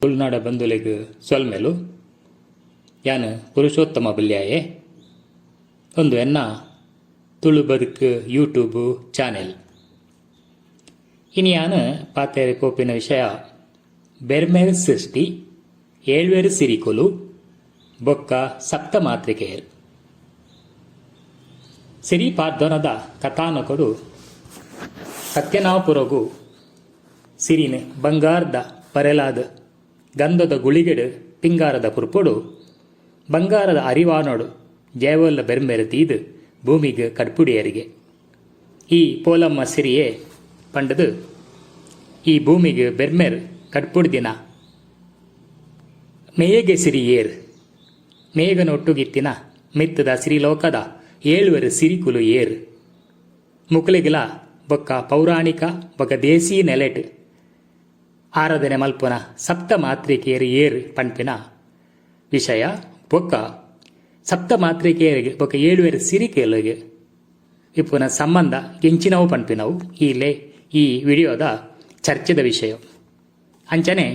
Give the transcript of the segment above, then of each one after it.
ತುಳುನಾಡ ಬಂಧುಲೆಗ್ ಸೊಲ್ಮೆಲು. ಯಾನ್ ಪುರುಷೋತ್ತಮ ಬಲ್ಯಾಯೆ. ಉಂದು ಎನ್ನ ತುಳು ಬದುಕು ಯೂಟ್ಯೂಬ್ ಚಾನೆಲ್. ಇನಿ ಯಾನ್ ಪಾತೆರೆ ಪೋಪಿನ ವಿಷಯ ಬೆರ್ಮೆರ್ ಸೃಷ್ಟಿ, ಏಳ್ವೆರ್ ಸಿರಿಕುಲು ಬೊಕ್ಕ ಸಪ್ತ ಮಾತೃಕೆಯರ್. ಸಿರಿ ಪಾಡ್ದನದ ಕಥಾನಕೊಡು ಸತ್ಯನಾಪುರೊಗು ಸಿರಿನ್ ಬಂಗಾರ್ದ ಪರೆಲಾದ್ ಗಂಧದ ಗುಳಿಗೆಡ್ ಪಿಂಗಾರದ ಪುರ್ಪೊಡು ಬಂಗಾರದ ಅರಿವಾನೊಡು ಜೇವೊಲ್ಲ ಬೆರ್ಮೆರ್ ದೀದ್ ಭೂಮಿಗ್ ಕಡ್ಪುಡಿಯೆರ್ಗೆ. ಈ ಪೋಲಮ್ಮ ಸಿರಿಯೇ ಪಂಡ್ದ್ ಈ ಭೂಮಿಗ್ ಬೆರ್ಮೆರ್ ಕಡ್ಪುಡ್ದಿನ ಮೇಯಗೆ ಸಿರಿ ಏರ್? ಮೇಘನ ಒಟ್ಟುಗಿತ್ತಿನ ಮಿತ್ತ್ದ ಸಿರಿಲೋಕದ ಏಳ್ವೆರ್ ಸಿರಿಕುಲು ಏರ್? ಮುಕುಲೆಗ್ಲಾ ಬೊಕ್ಕ ಪೌರಾಣಿಕ ಬೊಕ್ಕ ದೇಸೀ ನೆಲೆಟ್ ಆರಾಧನೆ ಮಲ್ಪುನ ಸಪ್ತ ಮಾತ್ರಿಕೆಯರು ಏರ್ ಪನ್ಪಿನ ವಿಷಯ ಬೊಕ್ಕ ಸಪ್ತ ಮಾತ್ರಿಕೆಯರಿಗೆ ಬೊಕ್ಕ ಏಳುವೆರ್ ಸಿರಿಕೆಲುಗ್ ಇಪ್ಪುನ ಸಂಬಂಧ ಎಂಚಿನವು ಪನ್ಪಿನವು ಈ ಲೇ ಈ ವಿಡಿಯೋದ ಚರ್ಚೆದ ವಿಷಯ. ಅಂಚನೆ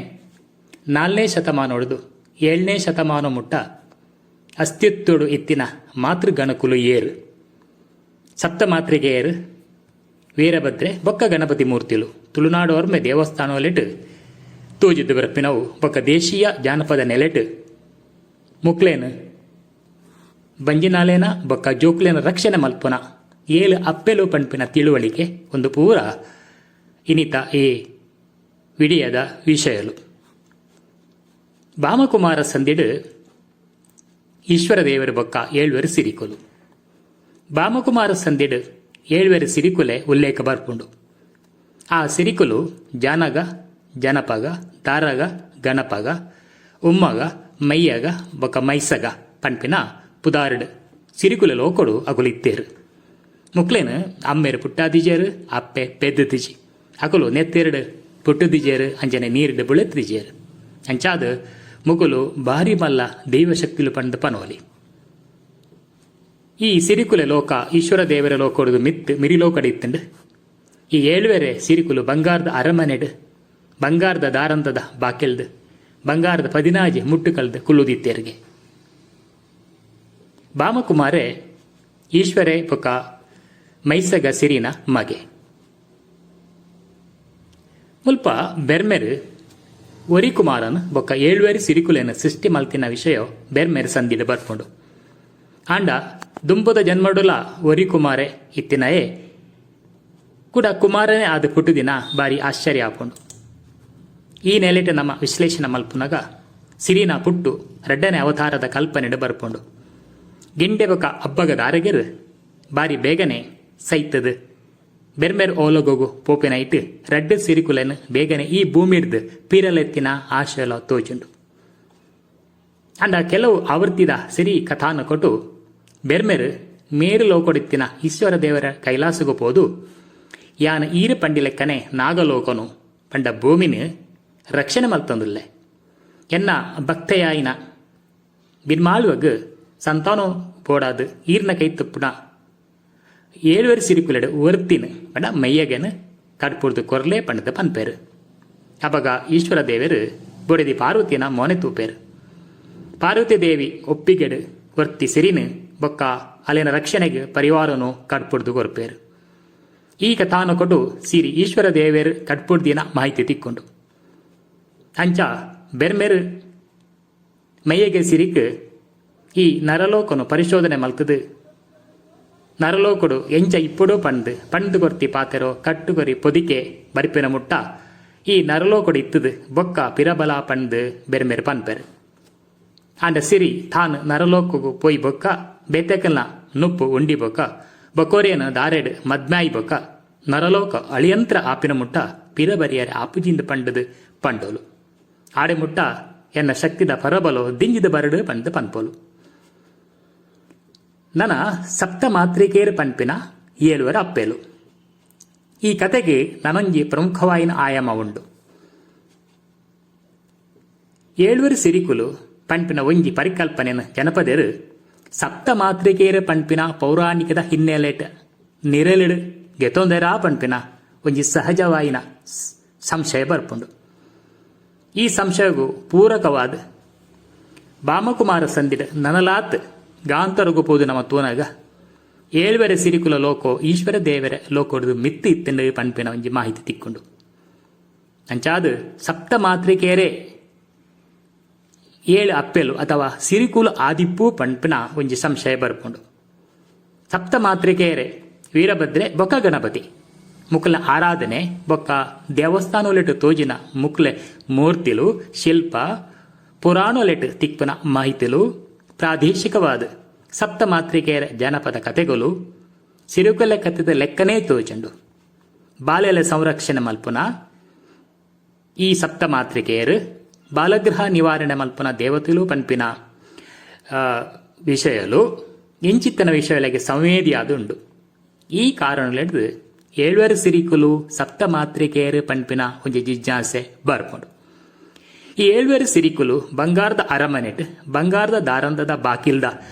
ನಾಲ್ನೇ ಶತಮಾನೊಡ್ದು ಏಳನೇ ಶತಮಾನೊ ಮುಟ್ಟ ಅಸ್ತಿತ್ವೊಡು ಇತ್ತಿನ ಮಾತೃಗಣಕುಲು ಏರ್? ಸಪ್ತ ಮಾತ್ರಿಕೆಯರು ವೀರಭದ್ರೆ ಬೊಕ್ಕ ಗಣಪತಿ ಮೂರ್ತಿಲು ತುಳುನಾಡೊರ್ಮೆ ದೇವಸ್ಥಾನೊಲೆಟ್ ತೋಜಿದ್ ಬರ್ಪಿನವು ಬೊಕ್ಕ ದೇಶೀಯ ಜಾನಪದ ನೆಲೆಟ್ ಮುಕ್ಲೆನ್ ಬಂಜಿನಾಲೆನ ಬೊಕ್ಕ ಜೋಕ್ಲೆನ ರಕ್ಷಣೆ ಮಲ್ಪುನ ಏಲ್ ಅಪ್ಪೆಲು ಪನ್ಪಿನ ತಿಳುವಳಿಕೆ ಉಂದು ಪೂರ ಇನಿತ ಈ ವಿಡಿಯದ ವಿಷಯಲು. ಬಾಮಕುಮಾರ ಸಂಧಿಡ್ ಈಶ್ವರ ದೇವೆರ್ ಬೊಕ್ಕ ಏಳ್ವೆರ್ ಸಿರಿಕುಲು. ಬಾಮಕುಮಾರ ಸಂಧಿಡ್ ಏಳ್ವೆರ್ ಸಿರಿಕುಲೆ ಉಲ್ಲೇಖ ಬರ್ಪುಂಡು. ಆ ಸಿರಿಕುಲು ಜಾನಗ, ಜನಪಗ, ದಾರಗ, ಗಣಪಗ, ಉಮ್ಮಗ, ಮಯ್ಯಗ ಬೊಕ್ಕ ಮೈಸಗ ಪನ್ಪಿನ ಪುದಾರ್ಡ್ ಸಿರಿಕುಲೆ ಲೋಕೊಡು ಅಕುಲು ಇತ್ತೆರ್. ಮುಕ್ಲೆನ್ ಅಮ್ಮೆರ್ ಪುಟ್ಟಾದಿಜೆರ್, ಅಪ್ಪೆ ಪೆದ್ದ್ದಿಜಿ. ಅಕುಲು ನೆತ್ತೆರ್ಡ್ ಪುಟ್ಟುದಿಜೆರ್ ಅಂಚನೆ ನೀರ್ಡ್ ಬುಳೆತ್ದಿಜೆರ್. ಅಂಚಾದ್ ಮುಕುಲು ಬಾರಿ ಮಲ್ಲ ದೈವಶಕ್ತಿಲು ಪಂದ್ ಪನೊಲಿ. ಈ ಸಿರಿಕುಲೆ ಲೋಕ ಈಶ್ವರ ದೇವೆರೆ ಲೋಕೊಡ್ದು ಮಿತ್ತ್ ಮಿರಿಲೋಕಡ್ ಇತ್ತ್ಂಡ್. ಈ ಏಳ್ವೆರೆ ಸಿರಿಕುಲು ಬಂಗಾರ್ದ ಅರಮನೆಡ್ ಬಂಗಾರ್ದ ದಾರಂತದ ಬಾಕಿಲ್ಡ್ ಬಂಗಾರ್ದ ಪದಿನಾಜಿ ಮುಟ್ಟುಕಲ್ದ್ ಕುಲ್ಲುದಿತ್ತೆರ್ಗೆ. ಬಾಮಕುಮಾರೆ ಈಶ್ವರೆ ಬೊಕ್ಕ ಮೈಸಗ ಸಿರಿನ ಮಗೆ. ಮುಲ್ಪ ಬೆರ್ಮೆರ್ ಒರಿ ಕುಮಾರನ್ ಬೊಕ್ಕ ಏಳ್ವೆರ್ ಸಿರಿಕುಲೆನ್ ಸೃಷ್ಟಿ ಮಲ್ತಿನ ವಿಷಯೊ ಬೆರ್ಮೆರ್ ಸಂಧಿಡ್ ಬರ್ಪುಂಡು. ಆಂಡ ದುಂಬುದ ಜನ್ಮಡುಲಾ ಒರಿ ಕುಮಾರೆ ಇತ್ತಿನಯೆ ಕುಡ ಕುಮಾರನೇ ಆದ್ ಪುಟ್ಟುದಿನ ಬಾರಿ ಆಶ್ಚರ್ಯ ಆಪುಂಡು. ಈ ನೆಲೆಟ್ ನಮ ವಿಶ್ಲೇಷಣೆ ಮಲ್ಪುನಗ ಸಿರಿನ ಪುಟ್ಟು ರಡ್ಡನೇ ಅವತಾರದ ಕಲ್ಪನೆಡ್ ಬರ್ಪುಂಡು. ಗಿಂಡೆ ಬೊಕ ಅಬ್ಬಗ ದಾರಗೆರ್ ಬಾರಿ ಬೇಗನೆ ಸೈತ್ದ್ ಬೆರ್ಮೆರ್ ಓಲಗೊಗು ಪೋಪಿನೈಟ್ ರಡ್ಡ್ ಸಿರಿಕುಲೆನ್ ಬೇಗನೆ ಈ ಭೂಮಿಡ್ದ್ ಪಿರಲೆತ್ತಿನ ಆಶಯಲ ತೋಜುಂಡು. ಆಂಡ ಕೆಲವು ಆವೃತ್ತಿದ ಸಿರಿ ಕಥಾನಕೊಟು ಬೆರ್ಮೆರ್ ಮೇರು ಲೋಕೊಡಿತ್ತಿನ ಈಶ್ವರ ದೇವರ ಕೈಲಾಸೊಗು ಪೋದು ಯಾನ್ ಈರ್ ಪಂಡಿಲೆಕ್ಕನೆ ನಾಗಲೋಕೊನು ಪಂಡ ಭೂಮಿನ್ ರಕ್ಷಣೆ ಮಲ್ತೊಂದುಲ್ಲೆ. ಎನ್ನ ಭಕ್ತೆಯಾಯಿನ ಬಿರ್ಮಾಳುವಗ್ ಸಂತಾನೊ ಬೋಡಾದ್ ಈರ್ನ ಕೈತುಪ್ಪುನ ಏಳ್ವೆರ್ ಸಿರಿಕುಲೆಡ್ ಒರ್ತಿನ್ ಪಂಡ ಮಯ್ಯಗೆನ್ ಕಡ್ಪುಡ್ದು ಕೊರ್ಲೆ ಪಂಡ್ದ್ ಪನ್ಪೆರ್. ಅಪಗ ಈಶ್ವರ ದೇವೆರ್ ಬೊಡೆದಿ ಪಾರ್ವತಿನ ಮೋನೆ ತೂಪೆರ್. ಪಾರ್ವತಿ ದೇವಿ ಒಪ್ಪಿಗೆಡ್ ಒರ್ತಿ ಸಿರಿನ್ ಬೊಕ್ಕ ಅಲೆನ ರಕ್ಷಣೆಗ್ ಪರಿವಾರೊನು ಕಡ್ಪುಡ್ದು ಕೊರ್ಪೆರ್. ಈ ಕಥಾನಕೊಡು ಸಿರಿ ಈಶ್ವರ ದೇವೆರ್ ಕಡ್ಪುಡ್ದಿನ ಮಾಹಿತಿ ತಿಕ್ಕುಂಡು. ಅಂಚ ಬೆರ್ಮೆರ್ ಮೈಯೆಗೆ ಸಿರಿಕ್ ಈ ನರಲೋಕೊನು ಪರಿಶೋಧನೆ ಮಲ್ತ್ದ್ ನರಲೋಕೊಡು ಎಂಚ ಇಪ್ಪೊಡು ಪಂದ್ ಪಂಡ್ ಕೊರ್ತಿ ಪಾತೆರೊ ಕಟ್ಟುಕೊರಿ ಪೊದಿಕೆ ಬರ್ಪಿನ ಮುಟ್ಟ ಈ ನರಲೋಕೊಡು ಇತ್ತ್ದ್ ಬೊಕ್ಕ ಪಿರಬಲ ಪಂದ್ ಬೆರ್ಮೆರ್ ಪನ್ಪೆರ್. ಆಂಡ ಸಿರಿ ತಾನ್ ನರಲೋಕೊಗು ಪೋಯಿ ಬೊಕ್ಕ ಬೇತೆಕಲ್ನ ನುಪ್ಪು ಉಂಡಿ ಬೊಕ್ಕ ಬೊಕೊರಿಯನ ದಾರೆಡ್ ಮದ್ಮೆ ಆಯಿ ಬೊಕ್ಕ ನರಲೋಕ ಅಳಿಯಂತ್ರ ಆಪಿನ ಮುಟ್ಟ ಪಿರ ಬರಿಯರೆ ಆಪುಜಿಂದ್ ಪಂಡ್ದ್ ಪಂಡೊಲು. ಆಡೆ ಮುಟ್ಟ ಎನ್ನ ಶಕ್ತಿದ ಪರಬಲೊ ದಿಂಜಿದ್ ಬರಡ್ ಪಂಡ್ದ್ ಪನ್ಪೊಲು. ನನ ಸಪ್ತ ಮಾತ್ರಿಕೆಯರ್ ಪನ್ಪಿನ ಏಳ್ವೆರ್ ಅಪ್ಪೆಲು. ಈ ಕತೆಗ್ ನನೊಂಜಿ ಪ್ರಮುಖವಾಯಿನ ಆಯಾಮ ಉಂಡು. ಏಳ್ವೆರ್ ಸಿರಿಕುಲು ಪನ್ಪಿನ ಒಂಜಿ ಪರಿಕಲ್ಪನೆನ್ ಜನಪದೆರ್ ಸಪ್ತ ಮಾತ್ರಿಕೆಯರ್ ಪನ್ಪಿನ ಪೌರಾಣಿಕದ ಹಿನ್ನೆಲೆಟ್ ನಿರೆಲ್ಡ್ ಗೆತೊಂದೆರಾ ಪನ್ಪಿನ ಒಂಜಿ ಸಹಜವಾಯಿನ ಸಂಶಯ ಬರ್ಪುಂಡು. ಈ ಸಂಶಯಗು ಪೂರಕವಾದ ಬಾಮಕುಮಾರ ಸಂದಿಡ್ ನನಲಾತ್ ಗಾಂತರಗು ಪೋದು ನಮ ತೂನಗ ಏಳ್ವೆರೆ ಸಿರಿಕುಲ ಲೋಕೋ ಈಶ್ವರ ದೇವರ ಲೋಕೊಡ್ದು ಮಿತ್ತ್ ಇತ್ತ್ಂಡ್ ಪನ್ಪಿನ ಒಂಜಿ ಮಾಹಿತಿ ತಿಕ್ಕುಂಡು. ಅಂಚಾದ್ ಸಪ್ತ ಮಾತ್ರಿಕೆಯರೇ ಏಳು ಅಪ್ಪೆಲು ಅಥವಾ ಸಿರಿಕುಲು ಆದಿಪ್ಪು ಪನ್ಪಿನ ಒಂಜಿ ಸಂಶಯ ಬರ್ಪುಂಡು. ಸಪ್ತ ಮಾತ್ರಿಕೆಯರೇ ವೀರಭದ್ರೆ ಬೊಕ್ಕ ಗಣಪತಿ ಮುಕುಲ್ನ ಆರಾಧನೆ ಬೊಕ್ಕ ದೇವಸ್ಥಾನೊಲೆಟ್ ತೋಜಿನ ಮುಕ್ಲೆ ಮೂರ್ತಿಲು, ಶಿಲ್ಪ, ಪುರಾಣೊಲೆಟ್ ತಿಕ್ಕುನ ಮಾಹಿತಿಲು, ಪ್ರಾದೇಶಿಕವಾದ್ ಸಪ್ತ ಮಾತ್ರಿಕೆಯರ ಜನಪದ ಕತೆಗಳು ಸಿರುಕುಲೆ ಕತೆದ ಲೆಕ್ಕನೇ ತೋಜುಂಡು. ಬಾಲೆಲೆ ಸಂರಕ್ಷಣೆ ಮಲ್ಪುನ ಈ ಸಪ್ತ ಮಾತ್ರಿಕೆಯರು ಬಾಲಗ್ರಹ ನಿವಾರಣೆ ಮಲ್ಪುನ ದೇವತೆಲು ಪನ್ಪಿನ ವಿಷಯಲು ಇಂಚಿತ್ತನ ವಿಷಯಗಳಿಗೆ ಸಂವೇದಿಯಾದುಂಡು. ಈ ಕಾರಣಲೆಡ್ದ್ ಏಳ್ವೆರ್ ಸಿರಿಕುಲು ಸಪ್ತ ಮಾತ್ರಿಕೆಯರು ಪನ್ಪಿನ ಒಂಜಿ ಜಿಜ್ಞಾಸೆ ಬರ್ಪುಂಡು. ಈ ಏಳ್ವೆರ್ ಸಿರಿಕುಲು ಬಂಗಾರದ ಅರಮನೆಟ್ ಬಂಗಾರದ ದಾರಂದದ ಬಾಕಿಲ್ದ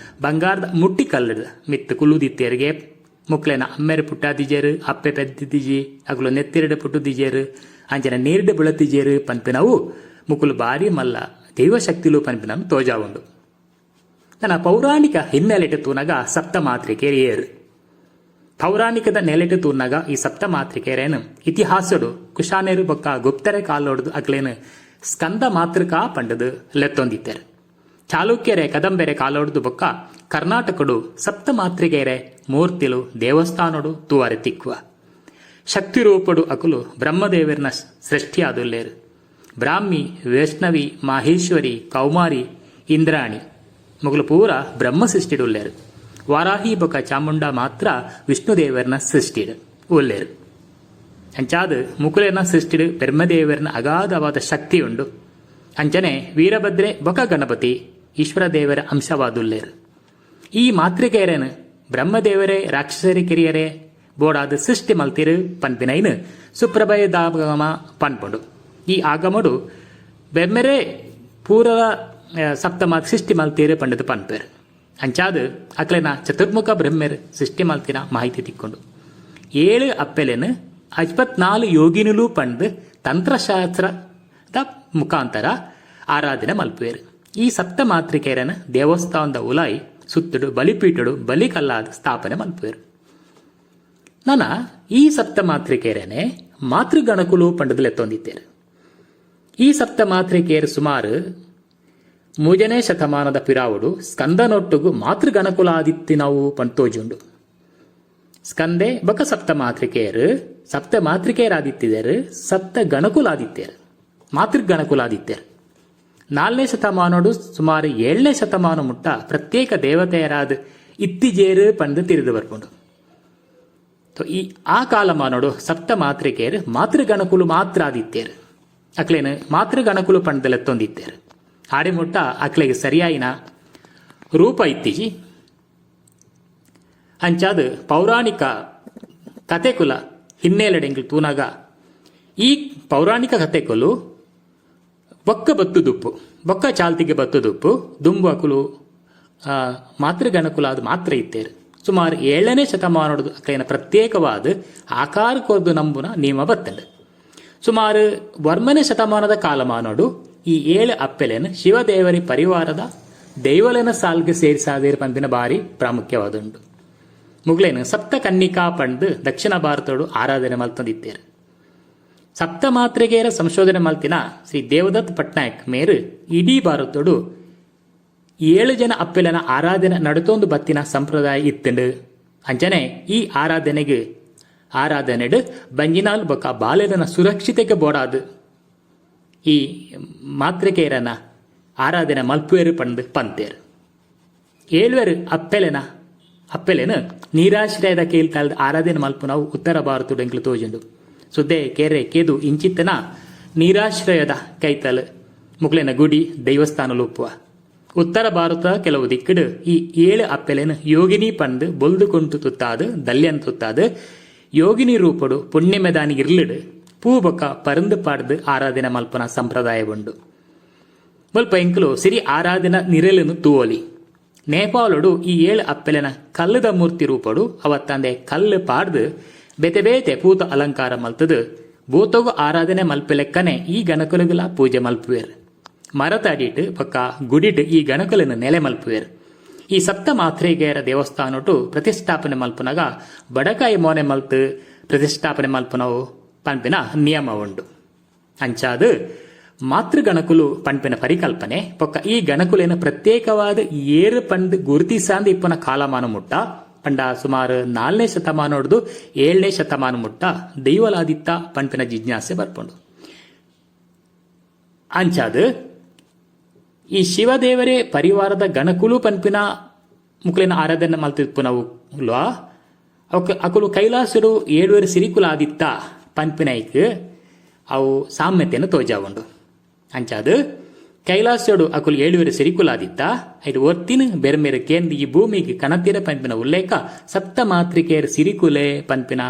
ಬಂಗಾರದ ಮುಟ್ಟಿ ಕಲ್ಲುಡ್ ಮಿತ್ತ್ ಕುಲ್ಲುದಿತ್ತೆರ್ಗೆ. ಮುಕ್ಲೆನ ಅಮ್ಮೆರ್ ಪುಟ್ಟಾದಿಜೆರ್, ಅಪ್ಪೆ ಪೆದ್ದಿದಿಜಿ, ಅಗುಲು ನೆತ್ತಿರಡ್ ಪುಟ್ಟುದಿಜೆರ್, ಅಂಚನೆ ನೀರ್ಡ್ ಬುಳತಿಜೆರ್ ಪನ್ಪಿನವು ಮುಕುಲು ಬಾರಿ ಮಲ್ಲ ದೈವಶಕ್ತಿಲು ಪನ್ಪಿನವು ತೋಜಾವುಂಡು. ನನ ಪೌರಾಣಿಕ ಹಿನ್ನೆಲೆಟ್ ತೂನಗ ಸಪ್ತ ಮಾತ್ರಿಕೆಯರ್ ಏರ್? ಪೌರಾಣಿಕದ ನೆಲೆಟ್ ತೂನಗ ಈ ಸಪ್ತ ಮಾತ್ರಿಕೆಯರೇನು ಇತಿಹಾಸಡು ಕುಶಾನೆರು ಬೊಕ್ಕ ಗುಪ್ತರೆ ಕಾಲೊಡ್ದು ಅಕ್ಲೇನು ಸ್ಕಂದ ಮಾತೃಕಾ ಪಂಡದು ಲೆತ್ತೊಂದಿತ್ತೆರ್. ಚಾಲುಕ್ಯರೆ ಕದಂಬೆರೆ ಕಾಲೊಡ್ದು ಬೊಕ್ಕ ಕರ್ನಾಟಕಡು ಸಪ್ತ ಮಾತ್ರಿಕೆಯರೆ ಮೂರ್ತಿಲು ದೇವಸ್ಥಾನಡು ತೂವರೆ ತಿಕ್ಕುವ. ಶಕ್ತಿ ರೂಪಡು ಅಕುಲು ಬ್ರಹ್ಮದೇವರ್ನ ಸೃಷ್ಟಿಯಾದುಲ್ಲೇರು. ಬ್ರಾಹ್ಮಿ, ವೈಷ್ಣವಿ, ಮಾಹೇಶ್ವರಿ, ಕೌಮಾರಿ, ಇಂದ್ರಾಣಿ ಮೊಗಲು ಪೂರ ಬ್ರಹ್ಮ ಸೃಷ್ಟಿಡುಲ್ಲೇರು. ವಾರಾಹಿ ಬೊಕ್ಕ ಚಾಮುಂಡ ಮಾತ್ರ ವಿಷ್ಣುದೇವರ್ನ ಸೃಷ್ಟಿಡ್ ಉಲ್ಲೇರು. ಅಂಚಾದ್ ಮುಕುಲೆನ ಸೃಷ್ಟಿಡ್ ಬ್ರಹ್ಮದೇವರ್ನ ಅಗಾಧವಾದ ಶಕ್ತಿ ಉಂಡು. ಅಂಚನೆ ವೀರಭದ್ರೆ ಬೊಕ ಗಣಪತಿ ಈಶ್ವರ ದೇವರ ಅಂಶವಾದುಲ್ಲೇರು. ಈ ಮಾತೃಕೆಯರೇನು ಬ್ರಹ್ಮದೇವರೇ ರಾಕ್ಷಸರಿ ಕಿರಿಯರೇ ಬೋಡಾದ್ ಸೃಷ್ಟಿ ಮಲ್ತಿರು ಪನ್ಪಿನೈನ್ ಸುಪ್ರಭಯದಾಗಮ ಪನ್ಪುಂಡು. ಈ ಆಗಮಡು ಬೆಮ್ಮೆರೆ ಪೂರವ ಸಪ್ತಮ ಸೃಷ್ಟಿ ಮಲ್ತೀರು ಪಂಡದು ಪನ್ಪೇರು. ಅಂಚಾದ್ ಅಕ್ಲೆನ ಚತುರ್ಮುಖ ಬ್ರಹ್ಮೆರ್ ಸೃಷ್ಟಿ ಮಲ್ತಿನ ಮಾಹಿತಿ ತಿಕ್ಕೊಂಡು. ಏಳು ಅಪ್ಪೆಲೆನ್ 54 ಯೋಗಿನುಲು ಪಂದ್ ತಂತ್ರಶಾಸ್ತ್ರದ ಮುಖಾಂತರ ಆರಾಧನೆ ಮಲ್ಪುವೆರ್. ಈ ಸಪ್ತ ಮಾತೃಕೆಯರನ್ ದೇವಸ್ಥಾನದ ಉಲಾಯಿ ಸುತ್ತುಡು ಬಲಿಪೀಠಡು ಬಲಿಕಲ್ಲಾದ್ ಸ್ಥಾಪನೆ ಮಲ್ಪುವೆರ್. ನನ ಈ ಸಪ್ತ ಮಾತೃಕೆಯರನೆ ಮಾತೃಗಣಕುಲು ಪಂಡದು ಲೆತ್ತೊಂದಿತ್ತೇರು. ಈ ಸಪ್ತ ಮಾತೃಕೆಯರು ಸುಮಾರು ಮೂಜನೇ ಶತಮಾನದ ಪಿರಾವುಡು ಸ್ಕಂದನೊಟ್ಟುಗು ಮಾತೃಗಣಕುಲಾದಿತ್ತಿನವು ಪಂತೋಜುಂಡು. ಸ್ಕಂದೆ ಬೊಕ ಸಪ್ತ ಮಾತೃಕೆಯರು ಸಪ್ತ ಮಾತೃಕೆಯರಾದಿತ್ತಿದರು, ಸಪ್ತ ಗಣಕುಲಾದಿತ್ಯರು, ಮಾತೃಗಣಕುಲಾದಿತ್ಯರು. ನಾಲ್ನೇ ಶತಮಾನೋಡು ಸುಮಾರು ಏಳನೇ ಶತಮಾನ ಮುಟ್ಟ ಪ್ರತ್ಯೇಕ ದೇವತೆಯರಾದ ಇತ್ತಿಜೇರು ಪಂದು ತಿರಿದು ಬರ್ಪುಂಡು. ಈ ಆ ಕಾಲಮಾನೋಡು ಸಪ್ತ ಮಾತೃಕೆಯರು ಮಾತೃಗಣಕುಲು ಮಾತ್ರ ಆದಿತ್ಯರು. ಅಕ್ಲೇನು ಮಾತೃಗಣಕುಲು ಪಂಡದಲೆತ್ತೊಂದಿತ್ತೇರು. ಆಡಿಮುಟ್ಟ ಅಕ್ಲೆಗೆ ಸರಿಯಾಯಿನ ರೂಪ ಇತ್ತೀಜಿ. ಅಂಚಾದ ಪೌರಾಣಿಕ ಕತೆಕುಲ ಹಿನ್ನೆಲೆಡೆಂಗ್ಲು ತೂನಾಗ ಈ ಪೌರಾಣಿಕ ಕತೆಕುಲು ಬೊಕ್ಕ ಬತ್ತುದುಪ್ಪು, ಬೊಕ್ಕ ಚಾಲ್ತಿಗೆ ಬತ್ತುದುಪ್ಪು. ದುಂಬು ಅಕುಲು ಮಾತೃಗಣಕುಲ ಅದು ಮಾತ್ರ ಇತ್ತೇರು. ಸುಮಾರು ಏಳನೇ ಶತಮಾನದ ಅಕ್ಲೇನ ಪ್ರತ್ಯೇಕವಾದ ಆಕಾರ ಕೊರ್ದು ನಂಬುನ ನಿಯಮ ಬತ್ತಂಡು. ಸುಮಾರು ವರ್ಮನೆ ಶತಮಾನದ ಕಾಲಮಾನೋಡು ಈ ಏಳು ಅಪ್ಪೆಲೆನ್ ಶಿವದೇವರಿ ಪರಿವಾರದ ದೈವಲೆನ ಸಾಲ್ಗೆ ಸೇರಿಸಾದೇರು ಪಂಪಿನ ಬಾರಿ ಪ್ರಾಮುಖ್ಯವಾದುಂಡು. ಮುಗ್ಲೇನು ಸಪ್ತ ಕನ್ನಿಕಾ ಪಂಡ್ ದಕ್ಷಿಣ ಭಾರತೋಡು ಆರಾಧನೆ ಮಲ್ತೊಂದಿತ್ತೇರು. ಸಪ್ತ ಮಾತ್ರೆಗೇರ ಸಂಶೋಧನೆ ಮಲ್ತಿನ ಶ್ರೀ ದೇವದತ್ ಪಟ್ನಾಯಕ್ ಮೇರು ಇಡೀ ಭಾರತೋಡು ಏಳು ಜನ ಅಪ್ಪೆಲನ ಆರಾಧನೆ ನಡತೊಂದು ಬತ್ತಿನ ಸಂಪ್ರದಾಯ ಇತ್ತಂಡು. ಅಂಚನೆ ಈ ಆರಾಧನೆಗೆ ಆರಾಧನೆಡು ಬಂಜಿನಾಲ್ ಬೊಕ್ಕ ಬಾಲ್ಯದನ ಸುರಕ್ಷಿತೆಗೆ ಬೋಡಾದು ಈ ಮಾತೃಕೆಯರನ ಆರಾಧನೆ ಮಲ್ಪುವೆರು ಪಂದ್ ಪಂತೇರು. ಏಳ್ವೆರು ಅಪ್ಪೆಲೆನ ಅಪ್ಪೆಲೆನ ನೀರಾಶ್ರಯದ ಕೇಳ್ತಾಳ್ದ ಆರಾಧನೆ ಮಲ್ಪುನವು ಉತ್ತರ ಭಾರತದ ಎಂಕ್ಲು ತೋಜುಂಡು. ಸುದ್ದೆ, ಕೆರೆ, ಕೇದು ಇಂಚಿತ್ತನ ನೀರಾಶ್ರಯದ ಕೈತಲ್ ಮುಕ್ಲೆನ ಗುಡಿ ದೇವಸ್ಥಾನ ಲೂಪುವ. ಉತ್ತರ ಭಾರತ ಕೆಲವು ದಿಕ್ಕಡು ಈ ಏಳು ಅಪ್ಪೆಲೆನ ಯೋಗಿನಿ ಪಂದ್ ಬೊಲ್ದು ಕೊಂಟು ತುತ್ತಾದು ದಲ್ಯನ್ ತುತ್ತಾದು ಯೋಗಿನಿ ರೂಪಡು ಪುಣ್ಯಮೆದಾನಿ ಇರ್ಲಿಡು ಪೂ ಬೊಕ್ಕ ಪರಂದು ಪಾಡ್ದು ಆರಾಧನೆ ಮಲ್ಪನ ಸಂಪ್ರದಾಯ ಉಂಡು. ಮುಲ್ಪ ಎಂಕುಲು ಸಿರಿ ಆರಾಧನಾ ನಿರೆಲನ್ನು ತೂವೊಲಿ. ನೇಪಾಳಡು ಈ ಏಳು ಅಪ್ಪೆಲೆನ ಕಲ್ಲುದ ಮೂರ್ತಿ ರೂಪಡು ಅವತ್ತಂದೆ ಕಲ್ಲು ಪಾಡ್ದು ಬೇತೆ ಬೇತೆ ಪೂತ ಅಲಂಕಾರ ಮಲ್ತದು. ಭೂತೊಗು ಆರಾಧನೆ ಮಲ್ಪುಲೆಕ್ಕನೆ ಈ ಗಣಕುಲೆಗುಲ ಪೂಜೆ ಮಲ್ಪುವೆರ್. ಮರತ ಅಡಿಟ್ ಬೊಕ್ಕ ಗುಡಿಟ್ ಈ ಗಣಕುಲೆನ್ ನೆಲೆ ಮಲ್ಪುವೆರ್. ಈ ಸಪ್ತ ಮಾತ್ರಿಗೆಯರ ದೇವಸ್ಥಾನೊಟು ಪ್ರತಿಷ್ಠಾಪನೆ ಮಲ್ಪುನಗ ಬಡಕಾಯಿ ಮೋನೆ ಮಲ್ತ್ ಪ್ರತಿಷ್ಠಾಪನೆ ಮಲ್ಪುನವು ಪನ್ಪಿನ ನಿಯಮ ಉಂಡು. ಅಂಚಾದ್ ಮಾತೃಗಣಕುಲು ಪನ್ಪಿನ ಪರಿಕಲ್ಪನೆ ಬೊಕ್ಕ ಈ ಗಣಕುಲೆನ್ ಪ್ರತ್ಯೇಕವಾದ್ ಏರ್ ಪಂದ್ ಗುರುತಿಸಾಂದ್ ಇಪ್ಪುನ ಕಾಲಮಾನ ಮುಟ್ಟ ಪಂಡ ಸುಮಾರ್ ನಾಲ್ನೇ ಶತಮಾನೊಡ್ದು ಏಳನೇ ಶತಮಾನ ಮುಟ್ಟ ದೈವಲಾದಿತ್ತ ಪನ್ಪಿನ ಜಿಜ್ಞಾಸೆ ಬರ್ಪುಂಡು. ಅಂಚಾದ್ ಈ ಶಿವದೇವರೇ ಪರಿವಾರದ ಗಣಕುಲು ಪನ್ಪಿನ ಮುಕ್ಲೆನ ಆರಾಧನೆ ಮಲ್ತಿಪ್ಪುನವುಲಾ ಅಕುಲು ಕೈಲಾಸೊಡು ಏಳುವೆರ್ ಸಿರಿಕುಲಾದಿತ್ತ ಪನ್ಪಿನೈಕ್ ಅವು ಸಾಮ್ಯತೆನ್ ತೋಜಾವುಂಡು. ಅಂಚಾದ್ ಕೈಲಾಸೊಡು ಅಕುಲು ಏಳುವೆರ್ ಸಿರಿಕುಲಾದಿತ್ತ ಐಟ್ ಒರ್ತಿನ್ ಬೆರ್ಮೆರ್ ಕೇಂದ್ ಈ ಭೂಮಿಗ್ ಕನತೆರ್ ಪನ್ಪಿನ ಉಲ್ಲೇಖ ಸಪ್ತಮಾತ್ರಿಕೆಯರ್ ಸಿರಿಕುಲೆ ಪನ್ಪಿನ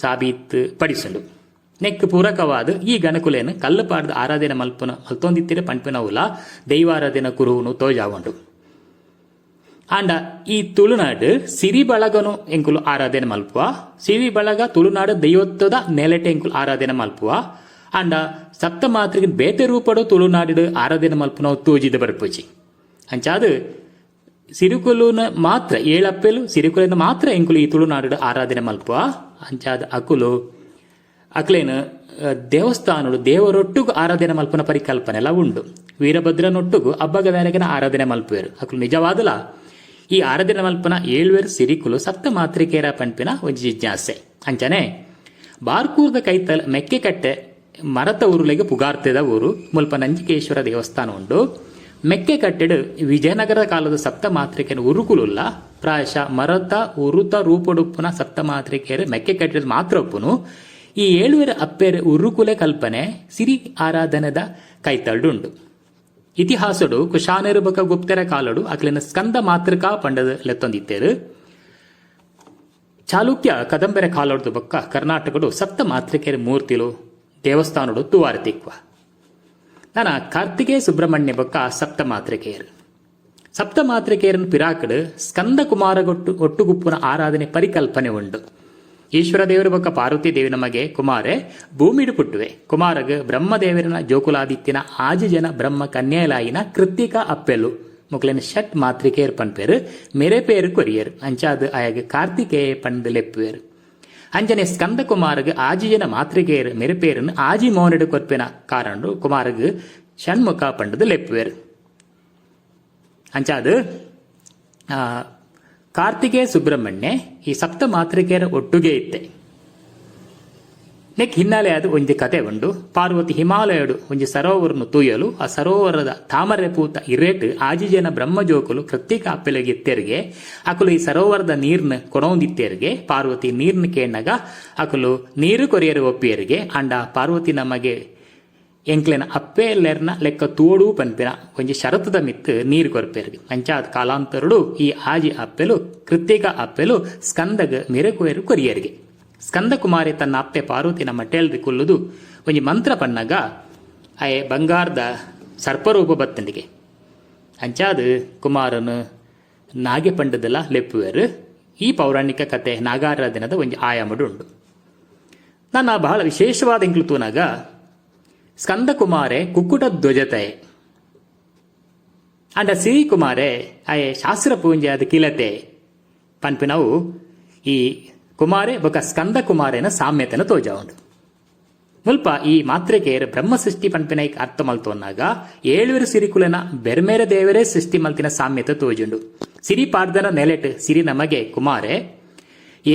ಸಾಬೀತ್ ಪಡಿಸುಂಡು. ನೆಕ್ಕ್ ಪೂರಕವಾದ್ ಈ ಗಣಕುಲೆನ್ ಕಲ್ಲ್ ಪಾಡ್ದ್ ಆರಾಧನೆ ಮಲ್ಪುನ ಮಲ್ತೊಂದಿತ್ತೆರ್ ಪನ್ಪಿನವುಲಾ ದೈವಾರಾಧನೆ ಕುರುಹುನು ತೋಜಾವುಂಡು. ಆಂಡ ಈ ತುಳುನಾಡ್ ಸಿರಿ ಬಳಗನು ಎಂಕುಲು ಆರಾಧನೆ ಮಲ್ಪುವ. ಸಿರಿ ಬಳಗ ತುಳುನಾಡ್ ದೈವತ್ವದ ನೆಲೆಟ್ ಎಂಕುಲು ಆರಾಧನೆ ಮಲ್ಪುವ. ಆಂಡ ಸಪ್ತಮಾತೃಕೆನ್ ಬೇತೆ ರೂಪಡ್ ತುಳುನಾಡ್ ಆರಾಧನೆ ಮಲ್ಪುನವು ತೋಜಿದ್ ಬರ್ಪುಜಿ. ಅಂಚಾದ್ ಸಿರಿಕುಲುನ ಮಾತ್ರ ಏಳಪ್ಪೆಲು ಸಿರಿಕುಲೆನ್ ಮಾತ್ರ ಎಂಕುಲು ಈ ತುಳುನಾಡ್ ಆರಾಧನೆ ಮಲ್ಪುವ. ಅಂಚಾದ್ ಅಕುಲು ಅಕ್ಲೆನ್ ದೇವಸ್ಥಾನೊಡು ದೇವರೊಟ್ಟುಗು ಆರಾಧನೆ ಮಲ್ಪುನ ಪರಿಕಲ್ಪನೆಲ ಉಂಡು. ವೀರಭದ್ರನೊಟ್ಟುಗು ಅಬ್ಬಗ ದಾರಗನ ಆರಾಧನೆ ಮಲ್ಪುವೆರ್. ಅಕುಲು ನಿಜವಾದಲ ಈ ಆರಾಧನೆ ಮಲ್ಪುನ ಏಳ್ವೆರ್ ಸಿರಿಕುಲು ಸಪ್ತ ಮಾತ್ರಿಕೇರ ಪನ್ಪಿನ ಒಂಜಿ ಜಿಜ್ಞಾಸೆ. ಅಂಚನೆ ಬಾರ್ಕೂರ್ದ ಕೈತಲ್ ಮೆಕ್ಕೆಕಟ್ಟೆ ಮರತ ಊರುಲೆಗ್ ಪುಗಾರ್ತೆದ ಊರು. ಮುಲ್ಪ ನಂಜಿಕೇಶ್ವರ ದೇವಸ್ಥಾನ ಉಂಡು. ಮೆಕ್ಕೆಕಟ್ಟೆಡ್ ವಿಜಯನಗರ ಕಾಲದ ಸಪ್ತ ಮಾತ್ರಿಕೆನ ಉರುಕುಲುಲ್ಲ. ಪ್ರಾಯಶಃ ಮರತ ಉರುತ ರೂಪೊಡುಪ್ಪುನ ಸಪ್ತ ಮಾತ್ರಿಕೆಯರ್ ಮೆಕ್ಕೆಕಟ್ಟೆಡ್ ಮಾತ್ರ ಉಪ್ಪುನು. ಈ ಏಳುವೆರ್ ಅಪ್ಪೆರ್ ಉರುಕುಲೆ ಕಲ್ಪನೆ ಸಿರಿ ಆರಾಧನೆದ ಕೈತಲ್ಡ್ ಉಂಡು. ಇತಿಹಾಸೊಡು ಕುಶಾನೆರ್ ಬೊಕ ಗುಪ್ತೆರ ಕಾಲೊಡು ಅಕ್ಲೆನ್ ಸ್ಕಂದ ಮಾತೃಕಾ ಪಂಡ್ದ್ ಲೆತ್ತೊಂದಿತ್ತೆರ್. ಚಾಲುಕ್ಯ ಕದಂಬೆರೆ ಕಾಲೊಡ್ದು ಬೊಕ್ಕ ಕರ್ನಾಟಕೊಡು ಸಪ್ತ ಮಾತೃಕೆರ್ ಮೂರ್ತಿಲು ದೇವಸ್ಥಾನೊಡು ತೂವಾರೆ ತಿಕ್ವ. ನನ ಕಾರ್ತಿಕೇಯ ಸುಬ್ರಹ್ಮಣ್ಯ ಬೊಕ್ಕ ಸಪ್ತ ಮಾತೃಕೆಯರ್. ಸಪ್ತ ಮಾತೃಕೆಯರನ್ ಪಿರಾಕ್ಡ್ ಸ್ಕಂದ ಕುಮಾರಗೊಟ್ಟು ಒಟ್ಟುಗುಪ್ಪುನ ಆರಾಧನೆ ಪರಿಕಲ್ಪನೆ ಉಂಡು. ಈಶ್ವರ ದೇವರು ಬೊಕ್ಕ ಪಾರ್ವತಿ ದೇವಿನ ಮಗೆ ಕುಮಾರೆ ಭೂಮಿಡ್ ಪುಟ್ಟುವೆ. ಕುಮಾರಗ್ ಬ್ರಹ್ಮದೇವರೆನ ಜೋಕುಲಾದಿತ್ತಿನ ಆಜಿ ಜನ ಬ್ರಹ್ಮ ಕನ್ಯೆಲಾಯಿನ ಕೃತ್ತಿಕ ಅಪ್ಪೆಲು ಮೊಕ್ಲೆನ್ ಷಟ್ ಮಾತ್ರಿಕೆಯರ್ ಪನ್ಪೆರ್. ಮೆರೆ ಪೇರ್ ಕೊರಿಯೆರ್. ಅಂಚಾದ್ ಆಯಗ್ ಕಾರ್ತಿಕೇಯೆ ಪಂದ್ ಲೆಪ್ಪುವೆರ್. ಅಂಚನೆ ಸ್ಕಂದ ಕುಮಾರಗ್ ಆಜಿ ಜನ ಮಾತ್ರಿಕೆಯರ್ ಮೆರೆ ಪೇರ್ನ್ ಆಜಿ ಮೋನೆಡ್ ಕೊರ್ಪಿನ ಕಾರಣಡ್ ಕುಮಾರಗ್ ಷಣ್ಮುಖ ಪಂಡ್ದ್ ಲೆಪ್ಪುವೆರ್. ಅಂಚಾದ್ ಕಾರ್ತಿಕೇಯ ಸುಬ್ರಹ್ಮಣ್ಯೆ ಈ ಸಪ್ತ ಮಾತೃಕೆಯರ ಒಟ್ಟುಗೆ ಇತ್ತೆ. ನೆಕ್ ಹಿನ್ನೆಲೆ ಆದ್ ಒಂಜಿ ಕತೆ ಉಂಡು. ಪಾರ್ವತಿ ಹಿಮಾಲಯಡ್ ಒಂಜಿ ಸರೋವರನ್ ತೂಯಲು. ಆ ಸರೋವರದ ತಾಮರೆ ಪೂತ ಇರೇಟ್ ಆಜಿ ಜನ ಬ್ರಹ್ಮ ಜೋಕುಲು ಕೃತ್ತಿಕ ಅಪ್ಪೆಲೆಗ್ ಇತ್ತೆರ್ಗೆ. ಅಕುಲು ಈ ಸರೋವರದ ನೀರ್ನ್ ಕೊನೊವೊಂದಿತ್ತೆರ್ಗೆ. ಪಾರ್ವತಿ ನೀರ್ನ್ ಕೇನ್ನಗ ಅಕುಲು ನೀರ್ ಕೊರಿಯೆರೆ ಒಪ್ಪಿಯೆರ್ಗೆ. ಆಂಡ ಪಾರ್ವತಿ ನಮಗೆ ಎಂಕ್ಲೆನ ಅಪ್ಪೆಲೆರ್ನ ಲೆಕ್ಕ ತೂವೊಡು ಪನ್ಪಿನ ಒಂಜಿ ಷರತ್ತುದ ಮಿತ್ತ್ ನೀರ್ ಕೊರ್ಪೆರ್. ಅಂಚಾದ್ ಕಾಲಾಂತರೊಡು ಈ ಆಜಿ ಅಪ್ಪೆಲು ಕೃತ್ತಿಕ ಅಪ್ಪೆಲು ಸ್ಕಂದಗ್ ಮಿರೆಕುವೆರ್ ಕೊರಿಯೆರ್ಗೆ. ಸ್ಕಂದ ಕುಮಾರೆ ತನ್ನ ಅಪ್ಪೆ ಪಾರ್ವತಿನ ಮಟ್ಟೆಲ್ಡ್ ಕುಲ್ಲುದು ಒಂಜಿ ಮಂತ್ರ ಪನ್ನಗ ಅಯೆ ಬಂಗಾರ್ದ ಸರ್ಪರೂಪ ಬತ್ತ್ಂಡ್ಗೆ. ಅಂಚಾದ್ ಕುಮಾರನ್ ನಾಗೆ ಪಂಡ್ದ್ ಲಾ ಲೆಪ್ಪುವೆರ್. ಈ ಪೌರಾಣಿಕ ಕತೆ ನಾಗಾರಾಧನೆದ ಒಂಜಿ ಆಯಾಮಡ್ ಉಂಡು. ನನ ಬಹಳ ವಿಶೇಷವಾದ ಎಂಕ್ಲು ತೂನಗ ಸ್ಕಂದ ಕುಮಾರೆ ಕುಕ್ಕುಟ ಧ್ವಜತಯೆ ಆಂಡ ಸಿರಿ ಕುಮಾರೆ ಆಯೆ ಶಾಸ್ತ್ರ ಪೂಂಜೆ ಆದ್ ಕಿಲತೆ ಪನ್ಪಿನವು ಈ ಕುಮಾರೆ ಬೊಕ ಸ್ಕಂದ ಕುಮಾರೆನ ಸಾಮ್ಯತೆನ್ ತೋಜಾವುಂಡು. ಮುಲ್ಪ ಈ ಮಾತ್ರಿಕೆಯೆರ್ ಬ್ರಹ್ಮ ಸೃಷ್ಟಿ ಪನ್ಪಿನೈಕ್ ಅರ್ಥ ಮಲ್ತೊನ್ನಗ ಏಳ್ವೆರ್ ಸಿರಿಕುಲೆನ ಬೆರ್ಮೆರೆ ದೇವೆರೇ ಸೃಷ್ಟಿ ಮಲ್ತಿನ ಸಾಮ್ಯತೆ ತೋಜುಂಡು. ಸಿರಿ ಪಾಡ್ದನ ನೆಲೆಟ್ ಸಿರಿ ನಮಗೆ ಕುಮಾರೆ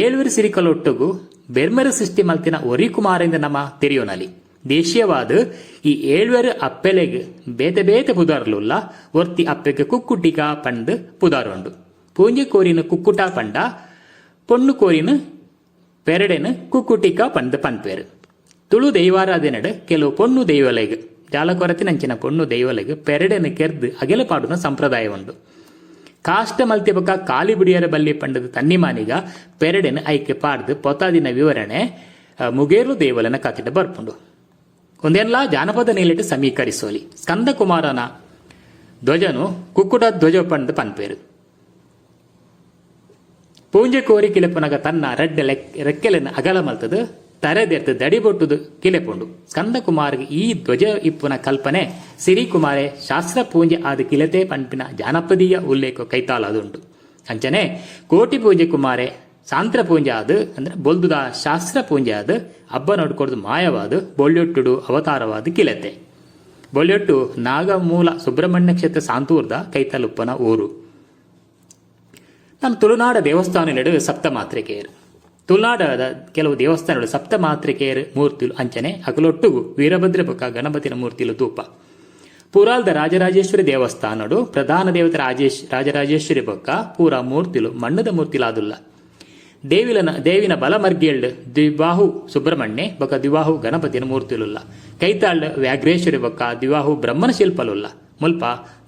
ಏಳ್ವೆರ್ ಸಿರಿಕಲೊಟ್ಟುಗು ಬೆರ್ಮೆರ್ ಸೃಷ್ಟಿ ಮಲ್ತಿನ ಒರಿ ಕುಮಾರೆಂದ್ ನಮ ತೆರಿಯೊನಲಿ. ದೇಶೀಯವಾದ್ ಈ ಏಳ್ವೆರ್ ಅಪ್ಪೆಲೆಗ್ ಬೇತೆ ಬೇತೆ ಪುದರ್ಲುಲ್ಲ. ಒರ್ತಿ ಅಪ್ಪೆಗ್ ಕುಕ್ಕುಟಿಗ ಪಂದ್ ಪುದರುಂಡು. ಪೂಂಜೆ ಕೋರಿನ್ ಕುಕ್ಕುಟ ಪಂಡ ಪೊಣ್ಣು ಕೋರಿನ್ ಪೆರಡೆನ್ ಕುಕ್ಕುಟಿಕ ಪಂದ್ ಪನ್ಪೆರ್. ತುಳು ದೈವಾರಾಧನೆಡ್ ಕೆಲವು ಪೊಣ್ಣು ದೈವಲೆಗ್, ಜಾಲಕೊರತಿನಂಚಿನ ಪೊಣ್ಣು ದೈವಲೆಗ್ ಪೆರಡೆನ್ ಕೆರ್ದ್ ಅಗೆಲ ಪಾಡುನ ಸಂಪ್ರದಾಯ ಉಂಡು. ಕಾಷ್ಟ ಮಲ್ತಿ ಬೊಕ್ಕ ಕಾಲಿ ಬುಡಿಯರೆ ಬಲ್ಲಿ ಪಂಡ್ದ್ ತನ್ನಿಮಾನಿಗ ಪೆರಡೆನ್ ಐಕ್ ಪಾಡ್ದ್ ಪೊತಾದಿನ ವಿವರಣೆ ಮುಗೇರ್ಲು ದೈವಲೆನ ಕತೆಟ್ ಬರ್ಪುಂಡು. ಉಂದೆನ್ಲಾ ಜಾನಪದ ನೆಲೆಟ್ ಸಮೀಕರಿಸೊಲಿ. ಸ್ಕಂದ ಕುಮಾರನ ಧ್ವಜನು ಕುಕ್ಕುಟ ಧ್ವಜ ಪಂಡ್ದ್ ಪನ್ಪೆರ್. ಪೂಂಜೆ ಕೋರಿ ಕಿಲೆಪುನಗ ತನ್ನ ರಡ್ಡ್ ರೆಕ್ಕೆಲೆನ್ ಅಗಲ ಮಲ್ತ್ದ್ ತರೆ ದೆರ್ತ್ ದಡಿ ಬೊಟ್ಟುದು ಕಿಲೆಪುಂಡು. ಸ್ಕಂದಕುಮಾರಗ್ ಈ ಧ್ವಜ ಇಪ್ಪುನ ಕಲ್ಪನೆ ಸಿರಿಕುಮಾರೆ ಶಾಸ್ತ್ರ ಪೂಂಜೆ ಆದ್ ಕಿಲೆತೆ ಪನ್ಪಿನ ಜಾನಪದೀಯ ಉಲ್ಲೇಖೊ ಕೈತಾಲಾದುಂಡು. ಅಂಚನೆ ಕೋಟಿ ಪೂಂಜೆ ಕುಮಾರೆ ಸಾಂತ್ರ ಪೂಂಜೆ ಆದ್ ಅಂದ್ರೆ ಬೊಲ್ದುದ ಶಾಸ್ತ್ರ ಪೂಂಜೆ ಆದ್ ಅಬ್ಬನೊಡು ಕೊರ್ದು ಮಾಯವಾದ್ ಬೊಳ್ಯೊಟ್ಟುಡು ಅವತಾರವಾದ್ ಕಿಲೆತೆ. ಬೊಳ್ಯೊಟ್ಟು ನಾಗಮೂಲ ಸುಬ್ರಹ್ಮಣ್ಯ ಕ್ಷೇತ್ರ ಸಾಂತೂರ್ದ ಕೈತಲುಪ್ಪನ ಊರು. ನಮ್ಮ ತುಳುನಾಡ ದೇವಸ್ಥಾನಲೆಡ್ ಸಪ್ತಮಾತ್ರಿಕೆಯರು. ತುಳುನಾಡದ ಕೆಲವು ದೇವಸ್ಥಾನಗಳು ಸಪ್ತಮಾತ್ರಿಕೆಯರು ಮೂರ್ತಿಲು ಅಂಚನೆ ಅಕಲೊಟ್ಟುಗು ವೀರಭದ್ರ ಬೊಕ್ಕ ಗಣಪತಿನ ಮೂರ್ತಿಲು ತೂಪ. ಪುರಾಲ್ದ ರಾಜರಾಜೇಶ್ವರಿ ದೇವಸ್ಥಾನಡು ಪ್ರಧಾನ ದೇವತೆ ರಾಜೇಶ್ ರಾಜರಾಜೇಶ್ವರಿ ಬೊಕ್ಕ ಪೂರ ಮೂರ್ತಿಲು ಮಣ್ಣುದ ಮೂರ್ತಿಲಾದುಲ್ಲ. ದೇವಿಲನ ದೇವಿನ ಬಲಮರ್ಗಿಲ್ಡ್ ದ್ವಿಬಾಹು ಸುಬ್ರಹ್ಮಣ್ಯ ಬೊಕ್ಕ ದ್ವಿಬಾಹು ಗಣಪತಿನ ಮೂರ್ತಿಲುಲ್ಲ. ಕೈತಾಳ್ ವ್ಯಾಘ್ರೇಶ್ವರಿ ಬೊಕ್ಕ ದ್ವಿಬಾಹು ಬ್ರಹ್ಮನ ಶಿಲ್ಪಲುಲ್ಲ. ಮುಲ್ಪ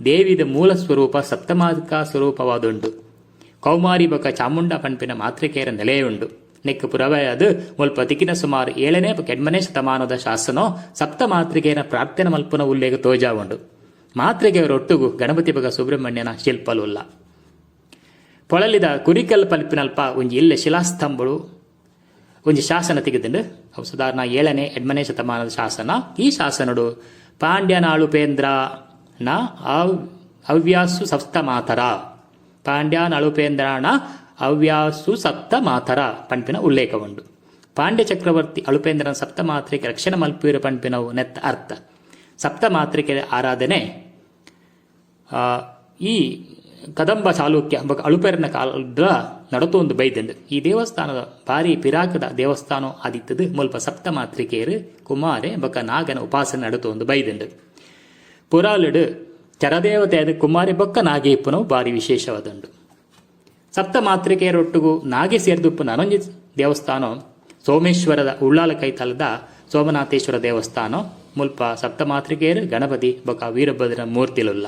ದೇವಿದ ಮೂಲ ಸ್ವರೂಪ ಸಪ್ತಮಾತೃಕಾ ಸ್ವರೂಪವಾದುಂಡು. ಕೌಮಾರಿ ಬೊಕ್ಕ ಚಾಮುಂಡ ಪನ್ಪಿನ ಮಾತೃಕೆಯರ ನೆಲೆಯುಂಡು. ನೆಕ್ಕ್ ಪುರವೆಯಾದ್ ಮುಲ್ಪ ತಿಕಿನ ಸುಮಾರ್ ಏಳನೇ ಬೊಕ್ಕ ಎಣ್ಮನೇ ಶತಮಾನೊದ ಶಾಸನೊ ಸಪ್ತಮಾತೃಕೆಯನ ಪ್ರಾರ್ಥನೆ ಮಲ್ಪುನ ಉಲ್ಲೇಖ ತೋಜಾವುಂಡು. ಮಾತೃಕೆಯರೊಟ್ಟುಗು ಗಣಪತಿ ಬೊಕ್ಕ ಸುಬ್ರಹ್ಮಣ್ಯನ ಶಿಲ್ಪಲು ಉಲ್ಲ. ಪೊಳಲಿದ ಕುರಿಕಲ್ ಪಲ್ಪಿನಲ್ಪ ಒಂಜಿ ಎಲ್ಯ ಶಿಲಾಸ್ತಂಭೊಡು ಒಂಜಿ ಶಾಸನ ತಿಕ್ಕ್ದ್ಂಡ್. ಅವು ಸಾಧಾರಣ ಏಳನೇ ಎಣ್ಮನೇ ಶತಮಾನದ ಶಾಸನ. ಈ ಶಾಸನೊಡು ಪಾಂಡ್ಯನಾಳುಪೇಂದ್ರ ನ ಅವ್ಯಾಸು ಸಪ್ತಮಾತರ ಪಾಂಡ್ಯಾನ್ ಅಳುಪೇಂದ್ರಾಣ ಅವ್ಯಾಸು ಸಪ್ತ ಮಾತರ ಪನ್ಪಿನ ಉಲ್ಲೇಖ ಉಂಡು. ಪಾಂಡ್ಯ ಚಕ್ರವರ್ತಿ ಅಳುಪೇಂದ್ರನ ಸಪ್ತಮಾತ್ರಿಕೆ ರಕ್ಷಣೆ ಮಲ್ಪುವೆರ್ ಪನ್ಪಿನವು ನೆತ್ತ ಅರ್ಥ. ಸಪ್ತಮಾತ್ರಿಕೆ ಆರಾಧನೆ ಈ ಕದಂಬ ಚಾಲುಕ್ಯ ಬೊಕ ಅಳುಪೆರ್ನ ಕಾಲದ ನಡತೊಂದು ಬೈದ್ಂಡ್. ಈ ದೇವಸ್ಥಾನದ ಬಾರಿ ಪಿರಾಕದ ದೇವಸ್ಥಾನ ಆದಿತ್ತುದು ಮುಲ್ಪ ಸಪ್ತಮಾತ್ರಿಕೆಯರ್ ಕುಮಾರೆ ಬೊಕ ನಾಗನ ಉಪಾಸನೆ ನಡತೊಂದು ಬೈದ್ಂಡ್. ಪುರಾಲುಡ್ ಚರದೇವತೆ ಆದ್ ಕುಮಾರಿ ಬೊಕ್ಕ ನಾಗೆ ಇಪ್ಪುನವು ಬಾರಿ ವಿಶೇಷವಾದುಂಡು. ಸಪ್ತ ಮಾತೃಕೆಯರೊಟ್ಟುಗು ನಾಗೆ ಸೇರ್ದುಪ್ಪು ನನೊಂಜಿ ದೇವಸ್ಥಾನ ಸೋಮೇಶ್ವರದ ಉಳ್ಳಾಲ ಕೈತಲದ ಸೋಮನಾಥೇಶ್ವರ ದೇವಸ್ಥಾನ. ಮುಲ್ಪ ಸಪ್ತ ಮಾತೃಕೆಯರು ಗಣಪತಿ ಬೊಕ ವೀರಭದ್ರ ಮೂರ್ತಿಲುಲ್ಲ.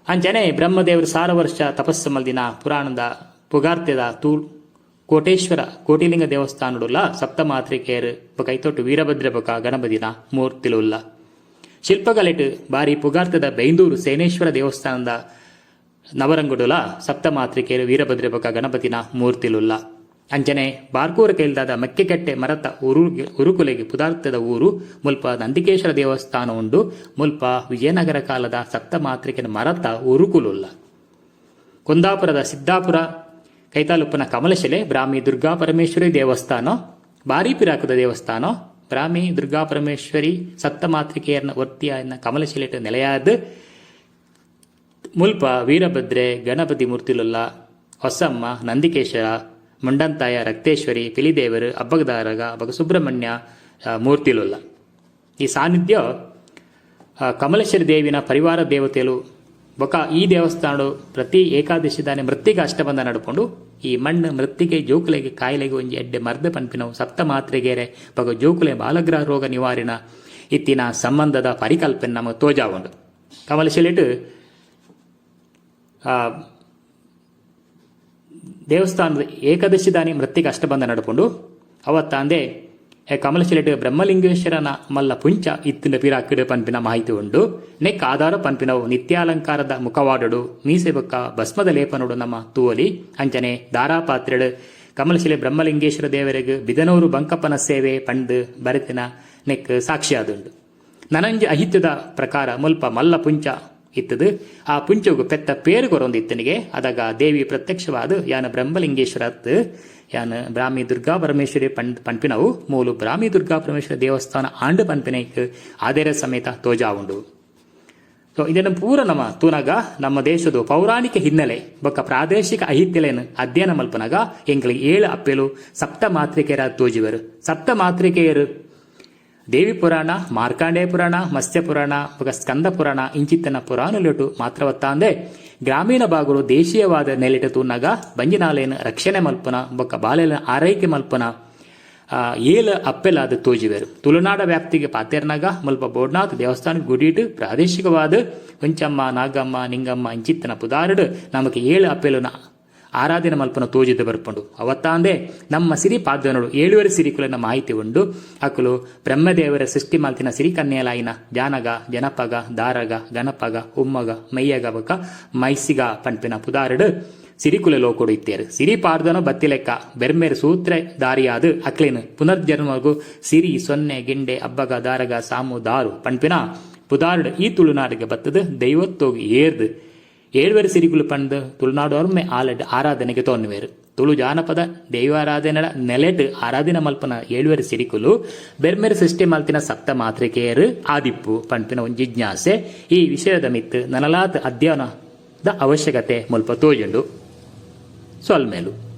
ಅಂಚನೆ ಬ್ರಹ್ಮದೇವರು ಸಾರ ವರ್ಷ ತಪಸ್ಸು ಮಲ್ದಿನ ಪುರಾಣದ ಪುಗಾರ್ತೆದ ತೂಳ್ ಕೋಟೇಶ್ವರ ಕೋಟಿಲಿಂಗ ದೇವಸ್ಥಾನಡುಲ್ಲ ಸಪ್ತ ಮಾತೃಕೆಯರು ಬೊಕ ಐತೊಟ್ಟು ವೀರಭದ್ರ ಬೊಕ ಗಣಪತಿನ ಮೂರ್ತಿಲುಲ್ಲ. ಶಿಲ್ಪಕಲೆಟ್ ಬಾರಿ ಪುಗಾರ್ತೆದ ಬೈಂದೂರು ಸೇನೇಶ್ವರ ದೇವಸ್ಥಾನದ ನವರಂಗುಡುಲ ಸಪ್ತಮಾತ್ರಿಕೆಯರು ವೀರಭದ್ರ ಬೊಕ ಗಣಪತಿನ ಮೂರ್ತಿಲುಲ್ಲ. ಅಂಚನೆ ಬಾರ್ಕೂರು ಕೈಲ್ದಾದ ಮಕ್ಕೆಕಟ್ಟೆ ಮರತ ಉರು ಉರುಕುಲೆಗೆ ಪುದಾರ್ಥದ ಊರು. ಮುಲ್ಪ ನಂದಿಕೇಶ್ವರ ದೇವಸ್ಥಾನ ಉಂಡು. ಮುಲ್ಪ ವಿಜಯನಗರ ಕಾಲದ ಸಪ್ತಮಾತ್ರಿಕೆನ ಮರತ ಉರುಕುಲುಲ್ಲ. ಕುಂದಾಪುರದ ಸಿದ್ದಾಪುರ ಕೈತಾಲುಪ್ಪನ ಕಮಲಶಿಲೆ ಬ್ರಾಹ್ಮಿ ದುರ್ಗಾ ಪರಮೇಶ್ವರಿ ದೇವಸ್ಥಾನ ಬಾರಿ ಪಿರಾಕದ ದೇವಸ್ಥಾನ. ಬ್ರಾಹ್ಮಿ ದುರ್ಗಾ ಪರಮೇಶ್ವರಿ ಸಪ್ತಮಾತ್ರಿಕೆಯರ್ನ ಒರ್ತಿಯಾಯಿನ ಕಮಲಶಿಲೆಟ್ ನೆಲೆಯಾದ್ ಮುಲ್ಪ ವೀರಭದ್ರೆ ಗಣಪತಿ ಮೂರ್ತಿಲುಲ್ಲ. ಹೊಸಮ್ಮ, ನಂದಿಕೇಶ್ವರ, ಮುಂಡಂತಾಯ, ರಕ್ತೇಶ್ವರಿ, ಪಿಲಿದೇವರು, ಅಬ್ಬಗದಾರಗ ಬೊಕ ಸುಬ್ರಹ್ಮಣ್ಯ ಮೂರ್ತಿಲುಲ್ಲ. ಈ ಸಾನ್ನಿಧ್ಯ ಕಮಲೇಶ್ವರಿ ದೇವಿನ ಪರಿವಾರ ದೇವತೆಲು ಬೊಕ ಈ ದೇವಸ್ಥಾನ ಪ್ರತಿ ಏಕಾದಶಿ ದಾನಿ ಮೃತ್ತಿಗೆ ಅಷ್ಟಬಂಧ ನಡ್ಕೊಂಡು ಈ ಮಣ್ಣು ಮೃತ್ತಿಗೆ ಜೋಕುಲೆಗೆ ಕಾಯಿಲೆಗೆ ಒಂಜಿ ಎಡ್ಡೆ ಮರ್ದ ಪನ್ಪಿನವು ಸಪ್ತ ಮಾತ್ರೆಗೆರೆ ಬೊಕ ಜೋಕುಲೆ ಬಾಲಗ್ರಹ ರೋಗ ನಿವಾರಿನ ಇತ್ತಿನ ಸಂಬಂಧದ ಪರಿಕಲ್ಪನೆ ನಮಗೆ ತೋಜಾವುಂಡು. ಕಮಲಶಿಲೆಟ್ ದೇವಸ್ಥಾನದ ಏಕಾದಶಿ ದಾನಿ ಮೃತ್ತಿಗೆ ಅಷ್ಟಬಂಧ ನಡ್ಕೊಂಡು ಅವತ್ತಾಂದೆ ಕಮಲಶಿಲೆಟ್ ಬ್ರಹ್ಮಲಿಂಗೇಶ್ವರನ ಮಲ್ಲ ಪುಂಚ ಇತ್ತಿನ ಪಿರಾಕಿಡ್ ಪನ್ಪಿನ ಮಾಹಿತಿ ಉಂಡು. ನೆಕ್ ಆಧಾರ ಪನ್ಪಿನವು ನಿತ್ಯಾಲಂಕಾರದ ಮುಖವಾಡಡು ಮೀಸೆ ಬೊಕ್ಕ ಭಸ್ಮದ ಲೇಪನೋಡು ನಮ್ಮ ತೂವಲಿ. ಅಂಚನೆ ದಾರಾಪಾತ್ರೆಡು ಕಮಲಶಿಲೆ ಬ್ರಹ್ಮಲಿಂಗೇಶ್ವರ ದೇವರಿಗೆ ಬಿದನೂರು ಬಂಕಪ್ಪನ ಸೇವೆ ಪಂಡ್ ಬರೆತಿನ ನೆಕ್ ಸಾಕ್ಷಿಯಾದುಂಡು. ನನಂಜಿ ಅಹಿತ್ಯದ ಪ್ರಕಾರ ಮುಲ್ಪ ಮಲ್ಲ ಪುಂಚ ಇತ್ತದು. ಆ ಪುಂಚಗು ಪೆತ್ತ ಪೇರು ಕೊರೊಂದು ಇತ್ತನಿಗೆ. ಅದಾಗ ದೇವಿ ಪ್ರತ್ಯಕ್ಷವಾದ ಯಾನ ಬ್ರಹ್ಮಲಿಂಗೇಶ್ವರ ಯಾನ್ ಬ್ರಾಹ್ಮಿ ದುರ್ಗಾ ಪರಮೇಶ್ವರಿ ಪಣ್ ಪನ್ಪಿನವು ಮೂಲು ಬ್ರಾಹ್ಮಿ ದುರ್ಗಾ ಪರಮೇಶ್ವರಿ ದೇವಸ್ಥಾನ ಆಂಡು ಪನ್ಪಿನೈಕ್ ಆದೇರ ಸಮೇತ ತೋಜಾ ಉಂಡು. ಸೊ ಇದನ್ನು ಪೂರ ನಮ್ಮ ತೂನಗ ನಮ್ಮ ದೇಶದ ಪೌರಾಣಿಕ ಹಿನ್ನೆಲೆ ಬೊಕ್ಕ ಪ್ರಾದೇಶಿಕ ಐಹಿತ್ಯಲೆನ್ ಅಧ್ಯಯನ ಮಲ್ಪನಗ ಎಂಕ್ಲೆಗ್ ಏಳು ಅಪ್ಪೆಲು ಸಪ್ತ ಮಾತೃಕೆಯರ ತೋಜುವರು. ಸಪ್ತ ಮಾತೃಕೆಯರು ದೇವಿ ಪುರಾಣ, ಮಾರ್ಕಾಂಡೇಯ ಪುರಾಣ, ಮತ್ಸ್ಯ ಪುರಾಣ ಬೊಕ ಸ್ಕಂದ ಪುರಾಣ ಇಂಚಿತ್ತನ ಪುರಾಣಲೆಟು ಮಾತ್ರವತ್ತಾಂದೆ ಗ್ರಾಮೀಣ ಭಾಗಗಳು ದೇಶೀಯವಾದ ನೆಲೆಟು ತೂನಗ ಬಂಜಿನಾಲೆನ್ ರಕ್ಷಣೆ ಮಲ್ಪುನ ಬೊಕ್ಕ ಬಾಲೆನ ಆರೈಕೆ ಮಲ್ಪುನ ಏಲ ಅಪ್ಪೆಲಾದ ತೋಜಿವೆರು. ತುಳುನಾಡ ವ್ಯಾಪ್ತಿಗೆ ಪಾತೆರ್ನಾಗ ಮುಲ್ಪ ಬೋಡ್ನಾಥ್ ದೇವಸ್ಥಾನ ಗುಡಿಟ್ ಪ್ರಾದೇಶಿಕವಾದ ಹುಂಚಮ್ಮ, ನಾಗಮ್ಮ, ನಿಂಗಮ್ಮ ಇಂಚಿತ್ತನ ಪುದಾರಡು ನಮಗೆ ಏಳು ಅಪ್ಪೆಲುನ ಆರಾಧನೆ ಮಲ್ಪನ ತೋಜಿದ ಬರ್ಪುಂಡು. ಅವತ್ತಾಂದೆ ನಮ್ಮ ಸಿರಿ ಪಾದ್ಯನೋಡು ಏಳುವರೆ ಸಿರಿಕುಲನ ಮಾಹಿತಿ ಉಂಡು. ಅಕುಲು ಬ್ರಹ್ಮದೇವರ ಸೃಷ್ಟಿ ಮಲ್ತಿನ ಸಿರಿಕನ್ಯಲಾಯಿನ ಜಾನಗ, ಜನಪಗ, ದಾರಗ, ಗಣಪಗ, ಉಮ್ಮಗ, ಮೈಯಗ ಬೊಕ ಮೈಸಿಗ ಪನ್ಪಿನ ಪುದಾರಡು ಸಿರಿಕುಲೆ ಲೋಕೊಡು ಇತ್ತೆರ್. ಸಿರಿ ಪಾಡ್ದನೊ ಬತ್ತಿಲೆಕ್ಕ ಬೆರ್ಮೆರ್ ಸೂತ್ರ ದಾರಿಯಾದ್ ಅಕ್ಲೆನ್ ಪುನರ್ಜನ್ಮೊಗು ಸಿರಿ, ಸೊನ್ನೆ, ಗಿಂಡೆ, ಅಬ್ಬಗ, ದಾರಗ, ಸಾಮು, ದಾರು ಪನ್ಪಿನ ಪುದಾರ್ಡ್ ಈ ತುಳುನಾಡ್ಗ್ ಬತ್ತ್ದ್ ದೈವತ್ವೊಗು ಏರ್ದ್ ಏಳ್ವೆರ್ ಸಿರಿಕುಲು ಪಂದ್ ತುಳುನಾಡೊರ್ಮೆ ಆಲಡ್ ಆರಾಧನೆಗ್ ತೋನ್ನುವೆರ್. ತುಳು ಜಾನಪದ ದೈವಾರಾಧನೆದ ನೆಲೆಟ್ ಆರಾಧನೆ ಮಲ್ಪುನ ಏಳ್ವೆರ್ ಸಿರಿಕುಲು ಬೆರ್ಮೆರ್ ಸೃಷ್ಟಿ ಮಲ್ತಿನ ಸಪ್ತ ಮಾತೃಕೆಯರ್ ಆದಿಪ್ಪು ಪನ್ಪಿನ ಒಂಜಿ ಜಿಜ್ಞಾಸೆ ಈ ವಿಷಯದ ಮಿತ್ತ್ ನನಲಾತ್ ಅಧ್ಯಯನ ದ ಅವಶ್ಯಕತೆ ಮುಲ್ಪ ತೋಜುಂಡು. ಸೊಲ್ಮೆಲು.